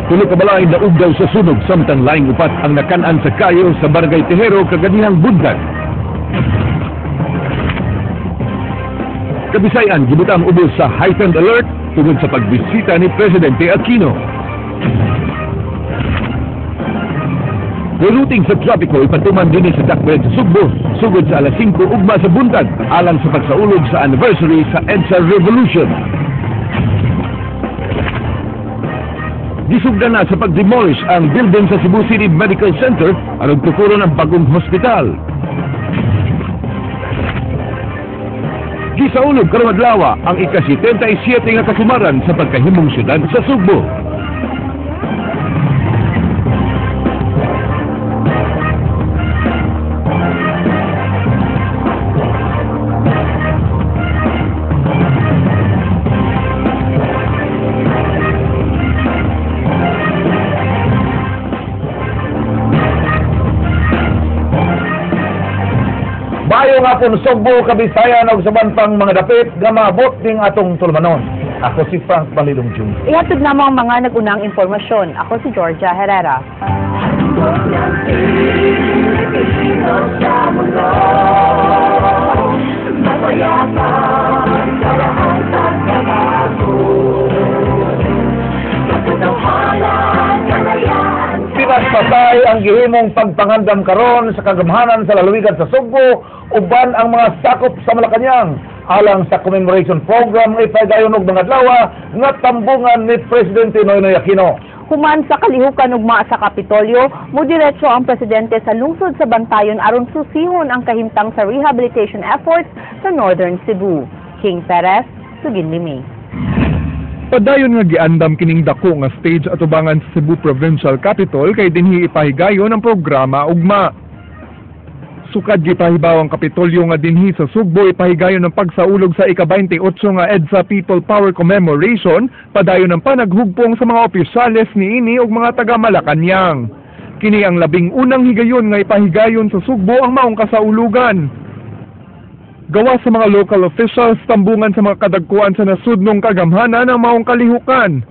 Tulo ka balay naugdaw sa sunog samtang laing upat ang nakan-an sa kayo sa Barangay Tejero kaganihang buntag. Kabisayan gibutang ubos sa heightened alert tungod sa pagbisita ni Presidente Aquino. Rerouting sa trapiko ipatuman dinhi sa Dakbayan sa Sugbo sugod sa alas 5 ugma sa buntag alang sa pagsaulog sa anniversary sa EDSA Revolution. Gisugdan na sa pag-demolish ang building sa Cebu City Medical Center aron tukuron ang bagong hospital. Gisaulog karong adlaw ang ika-77 nga kasumaran sa pagkahimong syudad sa Sugbo. Maayong hapon Sugbo, Kabisayan ug sa pang mga dapit nga maabot ning atong tulumanon. Ako si Frank Balilong Jr. Ihatod namo ang mga nag-unang impormasyon. Ako si Georgia Herrera. Pinaspatay ang gihimong pagpangandam karon sa kagamhanan sa lalawigan sa Sugbo uban ang mga sakop sa Malacañang alang sa commemoration program nga ipagayon og mga adlaw nga tambungan ni Presidente Noynoy Aquino. Human sa kalihukan ugma sa Kapitolyo, mudiretso ang presidente sa lungsod sa Bantayan aron susihon ang kahimtang sa rehabilitation efforts sa Northern Cebu. King Perez, Sugin Limi. Padayon nga giandam kining dako nga stage atubangan sa Cebu Provincial Capitol kay dinhi ipahigayon ang programa ugma. Sukad gipahibaw ang Kapitolyo nga dinhi sa Sugbo ipahigayon ang pagsaulog sa ika-28 nga EDSA People Power Commemoration, padayon ang panaghugpong sa mga opisyales niini ug mga taga Malacañang. Kini ang 11 higayon nga ipahigayon sa Sugbo ang maong kasaulugan. Gawa sa mga local officials, tambungan sa mga kadagkuan sa nasudnong kagamhanan ang maong kalihukan.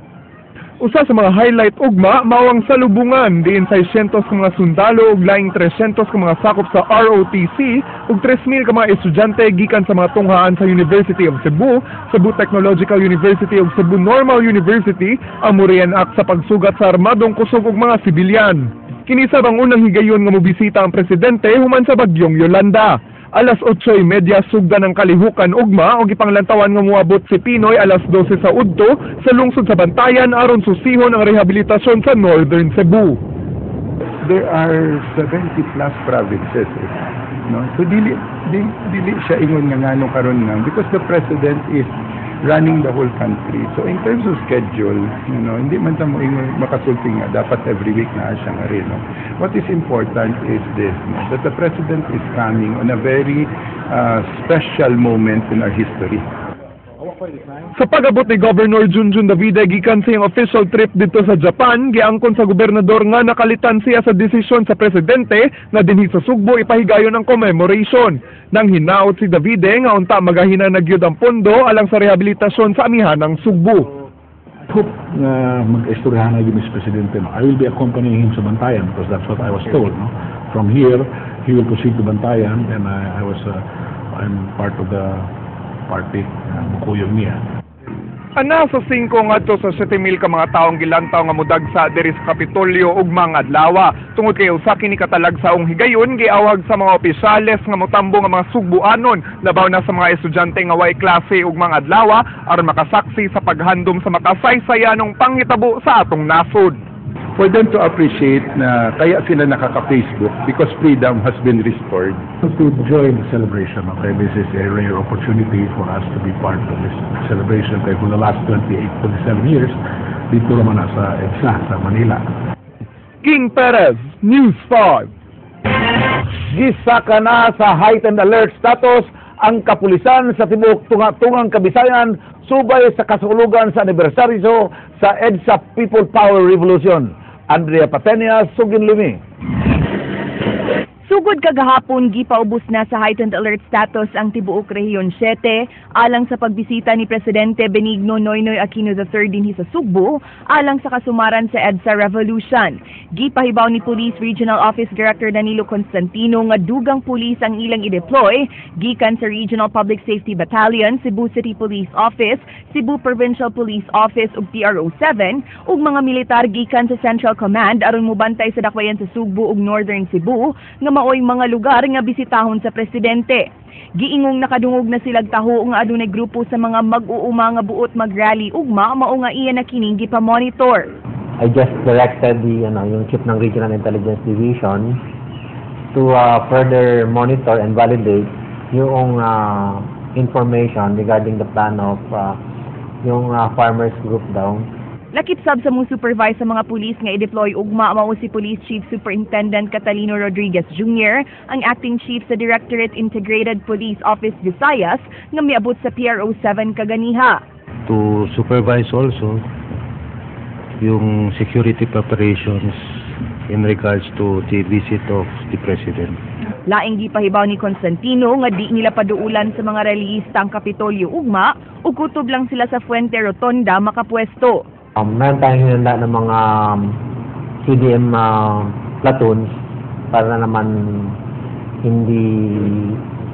Usa sa mga highlight ugma, mao ang salubungan, diin 600 ka mga sundalo ug laing 300 ka mga sakop sa ROTC ug 3,000 ka mga estudyante gikan sa mga tunghaan sa University of Cebu, Cebu Technological University ug Cebu Normal University ang mo-reenact sa pagsugat sa armadong kusog ug mga sibilyan. Kini sab ang unang higayon nga mobisita ang presidente human sa bagyong Yolanda. Alas 8:30 sugdan ang kalihukan ugma og ipanglantawan nga moabot si Pinoy alas 12 sa udto sa lungsod sa Bantayan aron susihon ang rehabilitasyon sa Northern Cebu. There are 70 plus provinces, no? So dili siya ingon nga ngano karon nga because the president is running the whole country. So in terms of schedule, you know, hindi man ta mo ingon makasulti nga dapat every week na siya nga rin, no? What is important is this, no? That the president is coming on a very special moment in our history. Sa pag-abot ni Governor Junjun Davide gikan sa iyang official trip dito sa Japan, giangkon sa gobernador nga nakalitan siya sa desisyon sa presidente na dinhi sa Sugbo ipahigayon ang commemoration. Nang hinaot si Davide nga unta magahina na gyud ang pondo alang sa rehabilitasyon sa amihanang Sugbo. I hope nga mag-istoryahan na gyud Mr. Presidente. No? I will be accompanying him sa Bantayan because that's what I was told. No? From here, he will proceed to Bantayan and I'm part of the party, mukuyog niya. Ana sa 5 ngadto sa 7,000 ka mga taong gilantaw nga mudagsa diri sa Kapitolyo ug mga adlaw. Tungod kay usa kini katalagsaong higayon giawhag sa mga opisyales nga motambong ang mga Sugbuanon labaw na sa mga estudyante nga way klase ug mga adlaw aron makasaksi sa paghandom sa makasaysayanong panghitabo sa atong nasod. For them to appreciate na kaya sila nakaka-Facebook because freedom has been restored. To join the celebration, okay, this is a rare opportunity for us to be part of this celebration. Kaya for the last 28, 27 years, dito naman sa EDSA, sa Manila. King Perez, News 5. Gisaka na sa heightened alert status ang kapulisan sa tibuok tunga-tungang Kabisayan subay sa kasulugan sa anibersaryo sa EDSA People Power Revolution. Andrea Patenia, Sugin Limi. Sugod Sugod kagahapon, gipaubos na sa heightened alert status ang tibuok Rehiyon 7 alang sa pagbisita ni Presidente Benigno Noynoy Aquino III dinhi sa Sugbo alang sa kasumaran sa EDSA Revolution. Gipahibaw ni Police Regional Office Director Danilo Constantino nga dugang pulis ang ilang i-deploy gikan sa Regional Public Safety Battalion, Cebu City Police Office, Cebu Provincial Police Office ug PRO 7 ug mga militar gikan sa Central Command aron mobantay sa dakbayan sa Sugbo ug Northern Cebu nga maoy mga lugar nga bisitahon sa presidente. Giingong nakadungog na silag taho nga adunay grupo sa mga mag-uuma nga buot mag-rally ugma, mao nga iya na kining gipa-monitor. I just directed the ano, yung chief ng Regional Intelligence Division to further monitor and validate yung information regarding the plan of yung farmers group daw. Lakip sab sa mo supervise sa mga pulis nga i-deploy ugma mao si Police Chief Superintendent Catalino Rodriguez Jr., ang acting chief sa Directorate Integrated Police Office Visayas nga miabot sa PRO 7 kaganiha. To supervise also yung security preparations in regards to the visit of the President. Laing gipahibaw ni Constantino nga di nila paduulan sa mga rallyista ang Kapitolyo ugma ug kutob lang sila sa Fuente Rotonda makapwesto. Meron tayong hinanda ng mga CDM platoons para naman hindi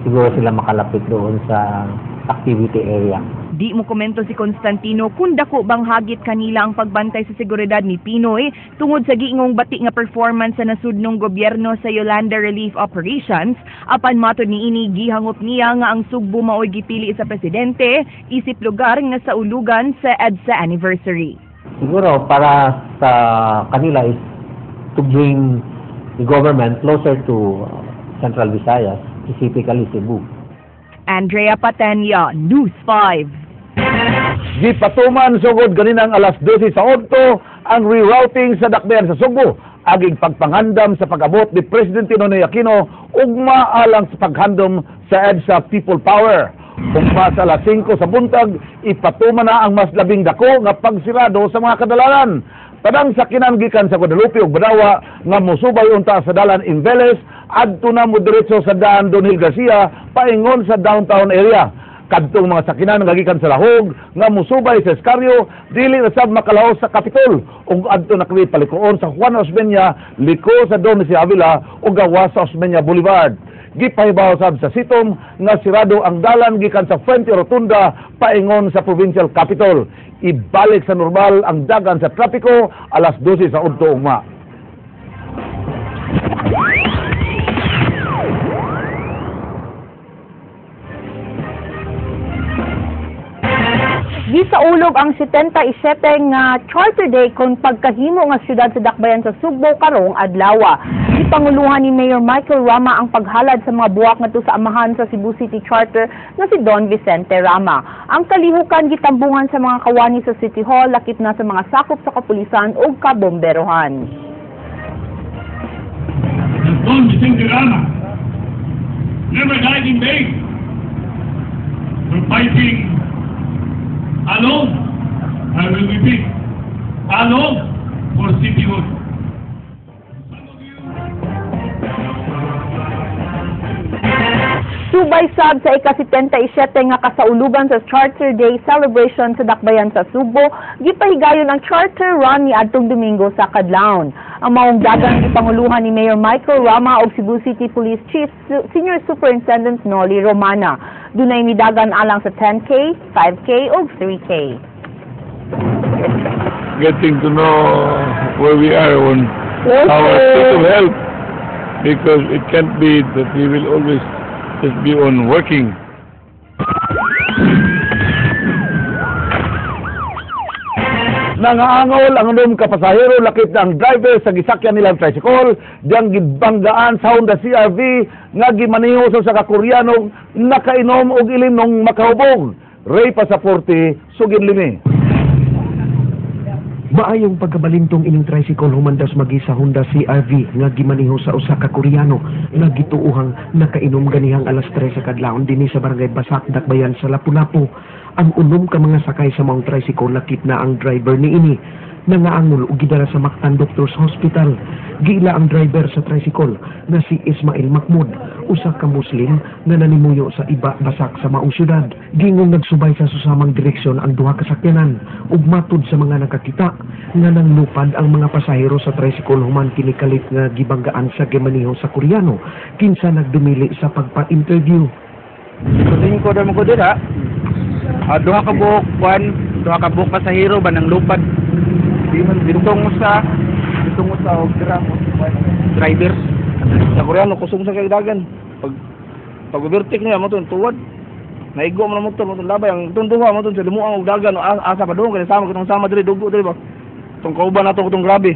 siguro sila makalapit doon sa activity area. Di mo komento si Constantino kung dako bang hagit kanila ang pagbantay sa seguridad ni PNoy tungod sa giingong bati nga performance sa nasudnong gobyerno sa Yolanda Relief Operations, apan matod niini, gihangop niya nga ang Sugbo maoy gipili sa presidente isip lugar nga saulugan sa EDSA anniversary. Siguro para sa kanila is to bring the government closer to Central Visayas, specifically Cebu. Andrea Patenya, News 5. Gipatuman sugod ganinang alas 12 sa udto ang rerouting sa dakbayan sa Sugbo aging pagpangandam sa pag-abot ni Presidente Noynoy Aquino ugma alang sa paghandom sa EDSA People Power. Ugma sa alas 5 sa buntag, ipatuman na ang mas labing dako nga pagsirado sa mga kadalanan. Tanang sakinan gikan sa Guadalupe ug Banawa nga mosubay unta sa dalan Inveles, adto na mo diretso sa daan Donil Garcia paingon sa downtown area. Kadtong mga sakinan nga gikan sa Lahug nga mosubay sa Escario, dili na sab makalaos sa Capitol ug adto na kami palikoon sa Juan Osmeña, liko sa Don C. Avila ug gawas sa Osmeña Boulevard. Gipahibaw sab sa Citom nga sirado ang dalan gikan sa Fuente Rotunda paingon sa Provincial Capitol. Ibalik sa normal ang dagan sa trapiko alas 12 sa udto ugma. Gisaulog ang 77 nga Charter Day kon pagkahimo nga siyudad sa dakbayan sa Sugbo karong adlaw. Gipanguluhan ni Mayor Michael Rama ang paghalad sa mga buwak ngadto sa amahan sa Cebu City Charter nga si Don Vicente Rama. Ang kalihukan gitambungan sa mga kawani sa City Hall, lakip na sa mga sakop sa kapulisan ug kabomberohan. Don Vicente Rama never died in vain for fighting alone, I will repeat, alone for cityhood. Subay sab sa ika-77 nga kasaulugan sa Charter Day celebration sa dakbayan sa Sugbo, gipahigayon ang Charter Run ni adtong Domingo sa Kadlaon. Ang maong dagang gipanguluhan ni Mayor Michael Rama ug Cebu City Police Chief Senior Superintendent Nolly Romana. Dunay midagan alang sa 10K, 5K ug 3K. Getting to know where we are on our state of health, because it can't be that we will always just be on working. Nangaangol ang unom ka pasahero lakip na ang driver sa gisakyan nilang tricycle diyang gibanggaan sa Honda CRV nga gimaneho sa usa ka Koreano nakainom og ilim nung makahubog. Ray Pasaporte, sugin limi. Maayong pagkabalintong ining tricycle humandas magi sa Honda CRV nga gimaneho sa usa ka Koreano nga gituohang nakainom ganihang alas 3 sa kadlawon dinhi sa barangay Basak, Dakbayan sa Lapu-Lapu. Ang unom ka mga sakay sa maong tricycle, lakip na ang driver niini, nangaangol ug gidala sa Mactan Doctors Hospital. Giila ang driver sa tricycle nga si Ismail Mahmud, usa ka Muslim nga nanimuyo sa Iba, Basak sa maong syudad. Gingong nagsubay sa susamang direksyon ang duha ka sakyanan ug matud sa mga nakakita nga nanglupad ang mga pasahero sa tricycle human kini kalit nga gibanggaan sa gimaniho sa Koreano, kinsa nagdumili sa pagpa-interview. Tingko mo ko dira. Duha ka buok kwan, duha ka buok pasahero ba nang lupad. Ditong sa og dira mo driver. Sa Koreano, kusog sa kagdagan. Pag pag overtake niya mo tuwad. Naigo mo na motor mo labay ang itong duha mo sa lumuang og dagan, asa pa doon kay sama kitong sama diri, dugo diri ba. Tong kauban nato itong grabe.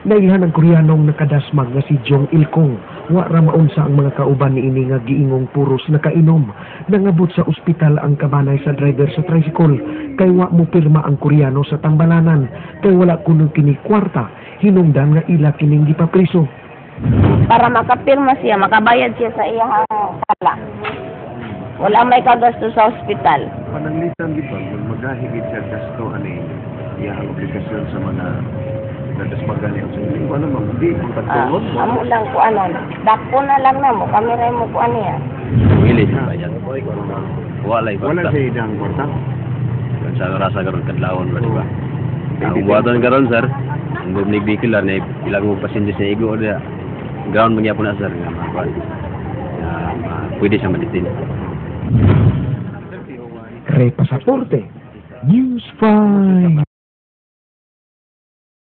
Nailhan ang Koreanong nakadasmag nga si Jong Ilkong. Wa ra maunsa ang mga kauban niini nga giingong puros nakainom. Nangabot sa ospital ang kabanay sa driver sa tricycle kay wa mo pirma ang Koreano sa tambalanan kay wala kuno kini kwarta, hinungdan nga ila kining gipapriso. Para makapirma siya, makabayad siya sa iyang sala. Wala may kagasto sa ospital. Pananglitan gid ba magahigit siya gasto ani iyang obligasyon sa mga nadasmagan niya sa iling wala man di pagkatungod mo. Amo lang ko ano, dako na lang na mo, kami ray mo ko ano yan. Wili sa bayad. Wala iba. Wala sa idang kwarta. Sa rasa karon kadlawon ba, di ba? Ang buhaton karon, sir, ang bumnig vehicular na ilang mo passengers na igo dia. Ground magyapon na, sir, nga makuan. Nga pwede siya ma-detain. Re Pasaporte, News 5.